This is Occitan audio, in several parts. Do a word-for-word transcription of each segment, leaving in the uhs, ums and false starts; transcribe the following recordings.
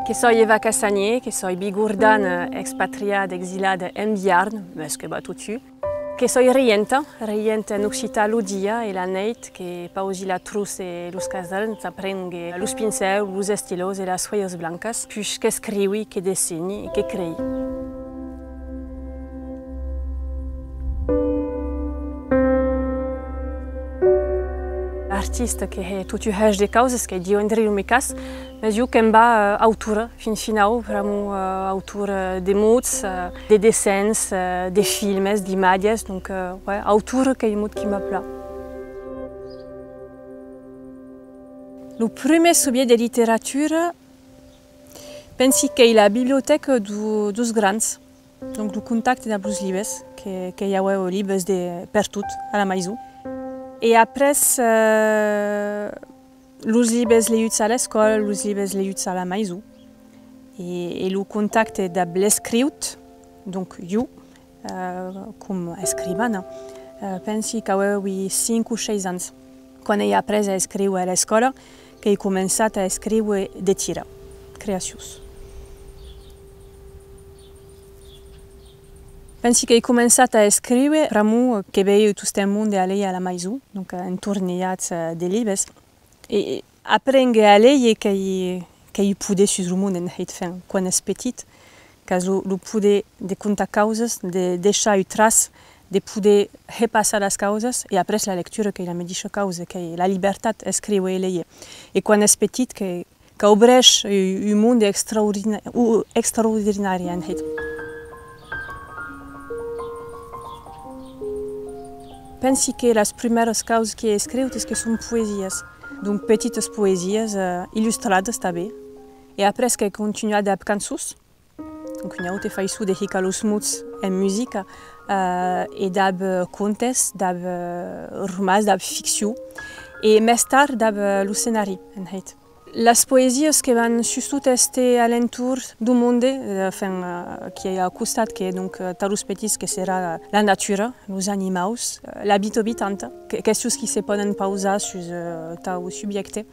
Que soi Eva Cassagné, que soi bigordana, expatriada, exilada en Biarn, mes que va totun. Que soi regenta, regenta en occitan lo dia e la nèit, que pausi la troça e los caserns, aprengue los pincèus, los estilòs e las fuèlhas blancas, puish qu'escriui, que dessini e que crei. Artista, que hè tot un hèish de causas, qu'ei deu endrei lo me cas, mes jo que'm va, eh, autora, fin finau, pr'amor, eh, autora de mots, eh, de dessens, eh, de filmes, d'imatges, donc, eh, ouais, autora qu'ei un mot qui m'aplan. Lo prumèr subiècte de literatura, pensi qu'ei la bibliotèca do-, dos grands. Donc, lo contacte dab los libes, que, que i avè libes de pertot a la maison. E après, eh, los libes leguts a l'escòla, los libes leguts a la maison. E, e lo contacte dab l'escriut, donc jo, eh, com escrivana, eh, pensi qu'avèvi cinc o sheis ans. Quan èi aprés a escríuer a l'escòla, qu'èi començat a escríuer de tira, creacions. Pensi qu'èi començat a escríuer pr'amor que vei tostemp monde a léger a la maison, donc, eh, entornejats, eh, de libes. E aprengue a léger qu'ei, qu'ei un poder sus lo monde, en hèit, enfin, quan es petit, qu'as lo, lo poder de contar causas, de deishar un traç, de poder hèr passar las causas, e après la lectura qu'ei la medisha causa, qu'ei la libertat, escríuer e léger. E quan es petit, que, qu'aubreish un, un monde extraordina-, o extraordinari, en hèit. Pensi que las prumèras causas qu'èi escriutas que son poesias. Donc, petitas poesias, eh, illustradas tanben. E après qu'èi continuat dab cançons. Donc, ua auta faiçon de hicar los mots en musica, eh, e dab, eh, contes, dab, eh, romans, dab ficcion. E mès tard dab, eh, lo scenari, en hèit. Las poesias que van sustot èster a l'entorn deu monde, eh, enfin, eh, qui ei a costat, que donc, eh, tà los petits que serà la natura, los animaus, eh, la vita vitanta, que, questions qui se pòden pausar sus, eh, tau subjècte.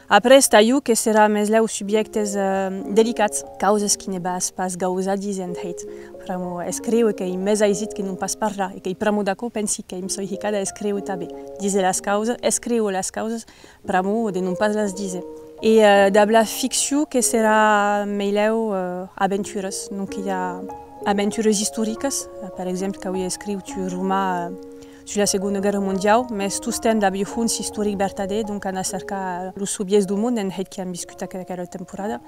Après, tà jo que serà mès lèu subjèctes, eh, delicats, causas qui ne vas pas gausar díser en hèit. Pr'amor escríuer qu'ei mès aisit que non pas parlar, e qu'ei pr'amor d'aquò pensi que me soi hicada a escríuer tanben. Díser las causas, escríuer las causas, pr'amor de non pas las díser. E, eh, dab la ficcion que serà mei lèu, eh, aventuras. Donc, i a aventuras istoricas, eh, per exemple, qu'avui escriut un roman, eh, sus la Segonda Guèrra Mondiau, mès tostemp dab un hons istoric vertadèr, donc anar cercar, eh, los sovièts deu monde en hèit qui an viscut aquera, aquera temporada.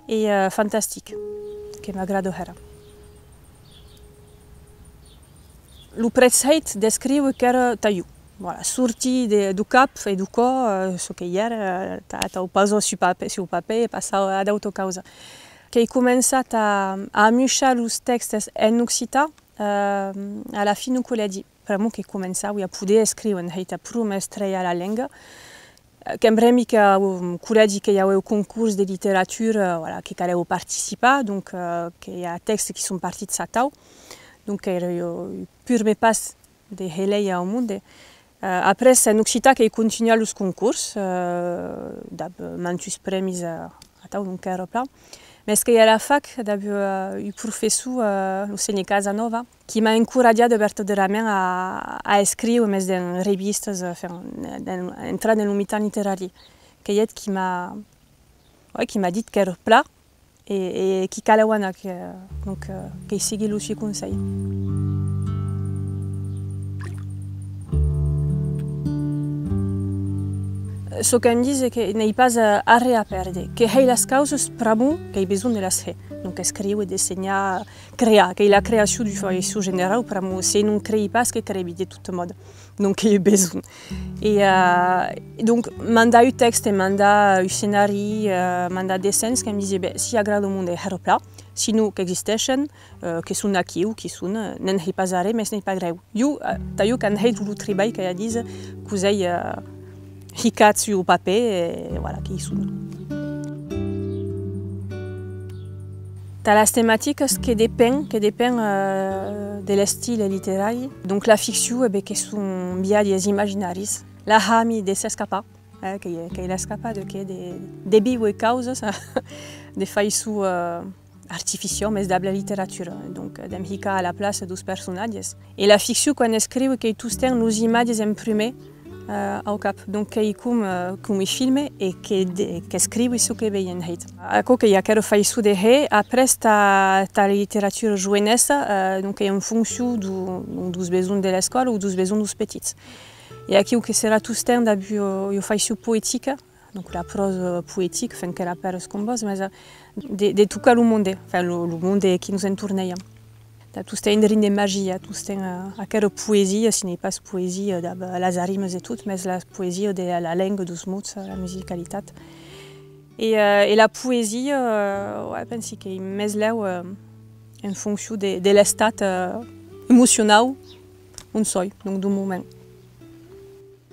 E, eh, fantastic, que m'agrada hèra. Lo prètzhèit d'escríuer qu'èra tà jo. Voilà, sortir de, deu cap e deu còr, eh, çò que i èra, eh, tà, tà o pausar sus papèr, sus papèr e passar a d'auta causa. Qu'èi començat a, a amuishar los tèxtes en occitan, eh, a la fin deu collègi, pr'amor que començavi a poder escríuer, en hèit, a pro mestrejar la lenga. Eh, que'm brembi qu'a, au collègi que i avè un concors de literatura, voilà, que calèva participar, donc, eh, que i a tèxtes qui son partits atau. Donc, qu'èra un, un purmèr pas de hèr léger au monde. Eh, après, en occitan, qu'èi continuat los concors, eh, dab mantuns prèmis, eh, atau, donc, qu'èra plan. Mès qu'èi a la fac, dab, eh, un professor, eh, lo sénher Casanova, qui m'a encoratjada vertadèrament a, a escríuer, mès dens revistas, enfin, dens, entrar dens lo mitan literari. Qu'ei eth qui m'a, ouais, qui m'a dit qu'èra plan e, e qui calèva anar, que, donc, eh, qu'èi seguit lo sieu conselh. Çò qu'èm dise que n'èi pas, eh, arren a pèrder, que hèi las causas pr'amor qu'èi besonh de las hèr. Donc escríuer, dessenhar, crear, qu'ei la creacion d'ua faiçon generau, pr'amor se non crei pas que crèbi de tota mòda. Donc qu'èi besonh. E, eh, donc mandar un tèxte, mandar un scenari, eh, mandar dessens, que'm disiá, ben, si agrada au monde, hèra plan, sinon qu'existeishen, eh, que son aquiu, qui son, eh, ne'n hèi pas arren, mès n'ei pas grèu. Jo, eh, tà jo qu'an hèit lo tribalh, qu'ei a díser, que'us èi, eh, hicats sus papèr, e voilà, que i son. Tà las tematicas que depend, que depend, eh, de l'estil literari. Donc la ficcion, e ben, que son viatges imaginaris. La hami de s'escapar, eh, qu'ei, qu'ei l'escapada, que de, de víver causas, de faiçon, eh, artificiau, mès dab la literatura, donc, eh, de'm hicar a la plaça deus personatges. E la ficcion, quan escriu, qu'ei tostemps los imatges en prumèr, eh, au cap. Donc, qu'ei com, eh, com un filme e que de-, qu'escriui çò que vei en hèit. Aquò qu'ei aquera faiçon de hèr, après, tà, tà la literatura joenessa, eh, donc, qu'ei en foncion deu, donc, deus besonhs de l'escòla o deus besonhs deus petits. E aquiu que serà tostemps dab ua, ua faiçon poetica, donc la pròsa poetica, enfin, que l'apèras com vòs, mès, eh, de, de tocar lo monde, enfin, lo, lo monde qui nos entornèia. Dab tostemps un drin de magia, tostemps, eh, aquera poesia, si n'ei pas poesia dab, eh, las arimas e tot, mès la poesia de la, la lenga, deus mots, eh, la musicalitat. E, eh, e la poesia, eh, ouais, pensi qu'ei mès lèu, eh, en foncion de, de l'estat, eh, emocionau on soi, donc deu moment.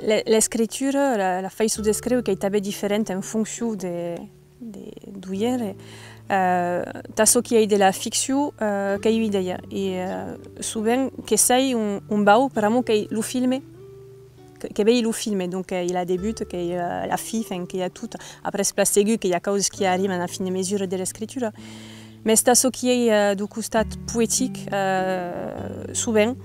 Le-, l'escritura, la, la faiçon d'escriure qu'ei tanben diferenta en foncion de, de, deu gènere. Eh, tà çò qui ei de la ficcion, eh, qu'ei ua idèia. E, eh, sovent que sèi on, on vau, pr'amor qu'ei lo filme, que, que vei lo filme, donc qu'ei la debut, qu'ei, eh, la fin, enfin, que i a tot. Après, plan segur que i a causas qui arriban a fin de mesura de l'escritura. Mès tà çò qui ei, eh, deu costat poetic, eh, sovent,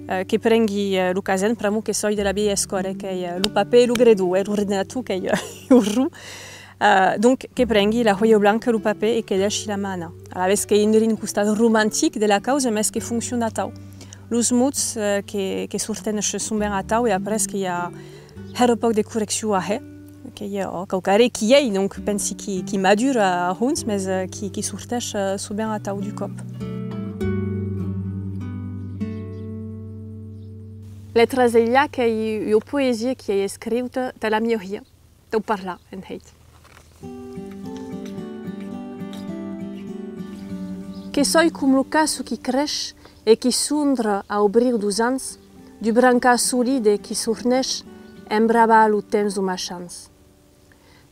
eh, que prengui, eh, lo casen, pr'amor que soi de la vielha escòla, qu'ei, eh, lo papèr e lo gredon, eh, lo rednaton qu'ei, eh, horror. Eh, donc, que prengui la huelha blanca, lo papèr e que dèishi la man anar. Alavetz qu'ei un drin costat romantic de la causa, mès que fonciona atau. Los mots, eh, que, que sorten sovent atau e après que i a hèra pauc de correccion a hèr, qu'ei, ò, quauquarren qui ei, donc pensi qui, qui madura a hons, mès, eh, qui, qui sorteish, eh, sovent atau deu còp. Letras d'Eilhar qu'ei ua poesia qui ei escriuta tà la mia hilha, tau parlar, en hèit. Que soi com lo casso qui creish e qui sondra au briu deus ans, deu brancar solide qui sorneish en bravar lo temps deus machans.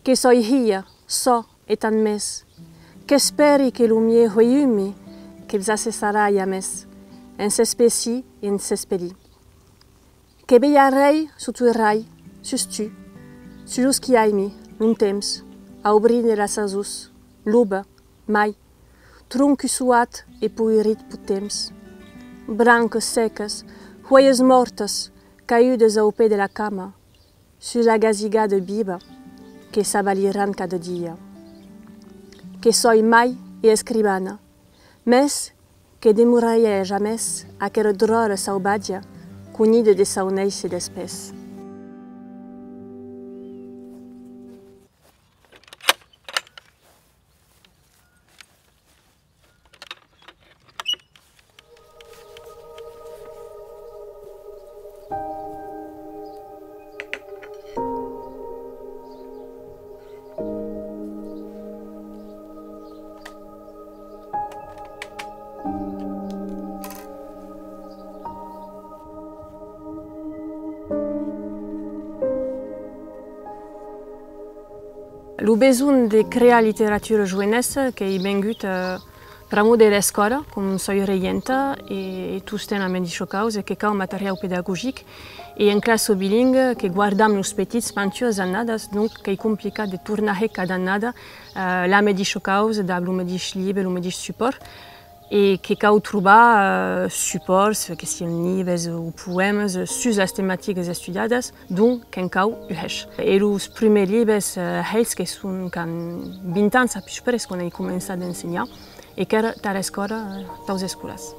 Que soi hilha, sò e tant mès, qu'espèri que lo mieu hueyumi que'vs acessarà jamès, en s'espessir e en s'espelir. Que vejarèi sus tu rai, sus tu, sus los qui aimi, longtemps, au brin de las sasons, loba, mai, tronc ussoat e poirit peu temps. Brancas secas, huelhas mòrtas, caigudas au pè de la cama, sus la gasigada viva que s'avaliràn cada dia. Que soi mai e escrivana, mès que demorarè jamès aquera dròlla sauvatja conida de sau néisser despès. Lo besonh de crear literatura joenessa qu'ei vengut, eh, pr'amor de l'escòla, com soi regenta, e, e tostemps la medisha causa, que cau materiau pedagogic, e en classa bilingua, que guardam los petits mantuas annadas, donc qu'ei complicat de tornar hèr cada annada, eh, la medisha causa, dab lo medish libe, lo medish supòrt. E que cau trobar, eh, supòrts, que sian libes o poèmas, eh, sus las tematicas estudiadas, donc que'n cau un hèish. E los prumèrs libes, eh, hèits que son qu'an vint ans a puish près, quan ai començat d'ensenhar, e qu'èra tà l'escòla, eh, taus escolars.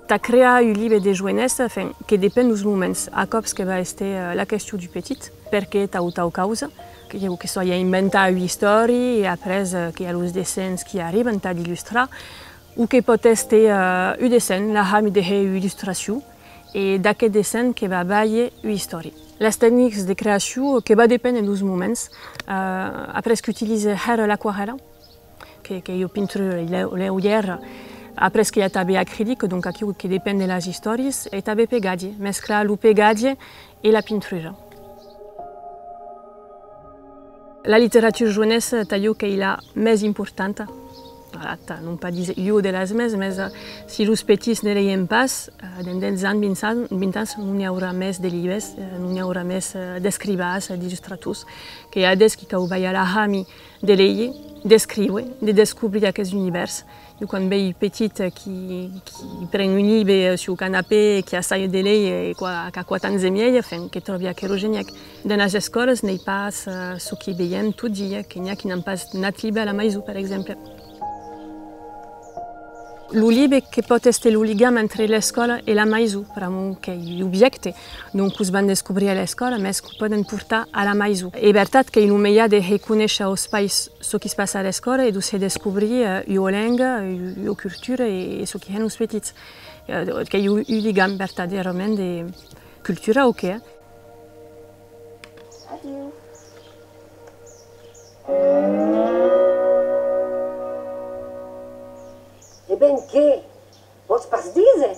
Tà crear un libe de joenessa, enfin, que depen deus moments. A còps que va èster, eh, la question deu petit, perqué tau, tau causa, que, que soi a inventar ua istòria, e après, eh, que i a los dessenhs qui arriban tà l'illustrar, o que pòt èster, eh, un dessenh, la hami de hèr ua illustracion, e d'aqueth dessenh que va balhar ua istòria. Las tecnicas de creacion que va depéner deus moments, eh, après qu'utilize hèra l'aquarèla, que, qu'ei ua pintura leu-, leugièra. Après que i a tanben acrilic, donc aquiu que depen de las istòrias, e tanben pegatge, mesclar lo pegatge e la pintura. La literatura joenessa, tà jo, qu'ei la mès importanta, la Ata, non pas díser ua de las mès, mès, eh, si los petits ne leien pas, eh, dens dètz ans, vint ans, vint ans, non i aurà mès de libes, eh, non i aurà mès, eh, d'escrivans, eh, d'illustrators. Qu'ei adès qui cau balhar la hami de léger, d'escríver, de descobrir aqueth univèrs. Jo quan vei un petit, eh, qui, qui pren un libe, eh, sus lo canapè, qui assaja de léger, eh, qua-, qu'a quate ans e miei, enfin, que tròbi aquerò genièc. Dens las escòlas n'ei pas, eh, çò qui veiem tot dia, que n'i a qui n'an pas nat libe a la maison, per exemple. Lo libe que pòt èster lo ligam entre l'escòla e la maison, pr'amor qu'ei l'objècte, donc, que'us van descobrir a l'escòla, mès que'u pòden portar a la maison. E vertat qu'ei lo mejar de hèr conéisher aus pairs çò qui's passa a l'escòla e de'us hèr descobrir, eh, ua lenga, u-, ua cultura e, e çò qui hèn los petits. Eh, qu'ei un, un ligam vertadèrament de cultura o qué, eh? Adiu. E ben qué? Pòs pas díser?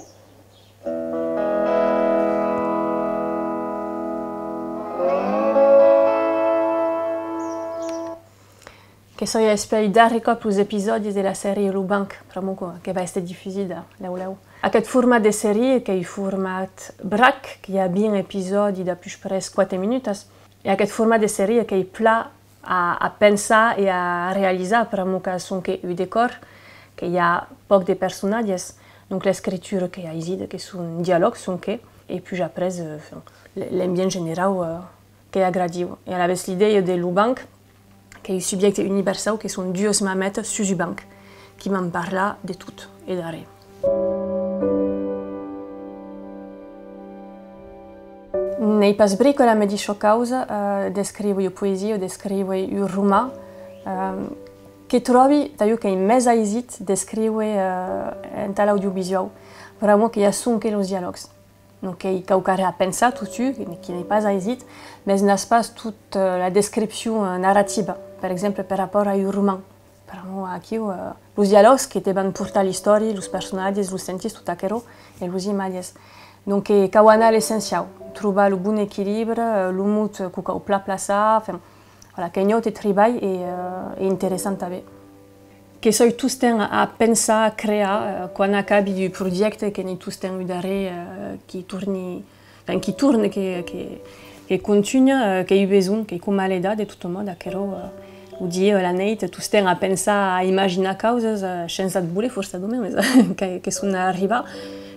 Que soi a espèr un darrèr còp los episòdis de la seria Lo Banc, pr'amor que, que va èster difusida lèu lèu. Aqueth format de seria qu'ei un format brac, que i a vint episòdis d'a puish près quate minutas. E aqueth format de seria qu'ei plan a, a pensar e a realizar, pr'amor qu'a sonque un decòr, que i a pòc de personatges, donc l'escritura qu'ei aisida, que son dialògs sonque, e puish après, eh, enfin, l-, l'ambient generau, eh, qu'ei agradiu. E alavetz l'idèia de Lo Banc, qu'ei un subjècte universau, que son duas mametas sus un banc, qui van parlar de tot e d'arren. N'ei pas brica la medisha causa, eh, d'escríver ua poesia o d'escríver un roman, eh, que tròbi, tà jo, qu'ei mès aisit d'escríver, eh, entà l'audiovisuau, pr'amor que i a sonque los dialògs. Donc, qu'ei quauquarren a pensar totun, qui, qui n'ei pas aisit, mès n'as pas tota, eh, la descripcion, eh, narrativa, per exemple, per rapòrt a un roman. Pr'amor aquiu, eh, los dialògs que te van portar l'istòria, los personatges, los sentís, tot aquerò, e los imatges. Donc, eh, cau anar a l'essenciau, trobar lo bon equilibre, eh, lo mot, eh, que'u cau plan plaçar, enfin, voilà, qu'ei un aute tribalh e, eh, e interessant tanben. Que soi tostemps a, a pensar, a crear, eh, quan acabi un projècte, que n'ei tostemps un darrèr, eh, qui torni Enfin, qui torne, que, que, que contunha, eh, qu'ei un besonh, qu'ei coma l'edat, de tot mòde, aquerò, eh, lo dia, la neit, tostemps a pensar, a imaginar causas, eh, shens at voler, forçadament, mès que, que son a arribar.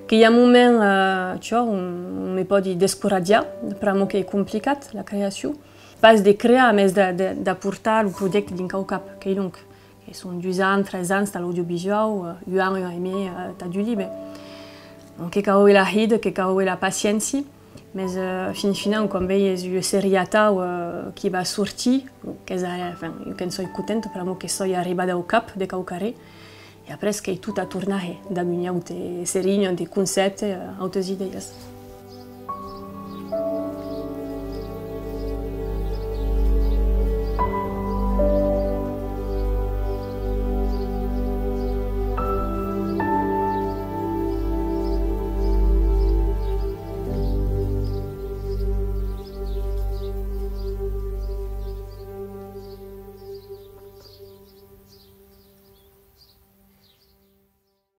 Que i a moments, eh, tu vois, on, on me pòdi descoratjar, pr'amor qu'ei complicat, la creacion. Pas de crear, mès de, de, d'aportar lo projècte dinc au cap, qu'ei long. Que son dus ans, tres ans tà l'audiovisuau, eh, un an, un an e miei, eh, tà du libe. Donc, que cau aver la hida, que cau aver la paciéncia, mès, eh, fin finau, quan vei ua seria atau, eh, qui va sortir, qu'es, eh, enfin, jo que'n soi contenta, pr'amor que soi arribada au cap de quauquarren, e après qu'ei tot a tornar hèr, dab ua auta seria, un aute concèpte, eh, autas idèias.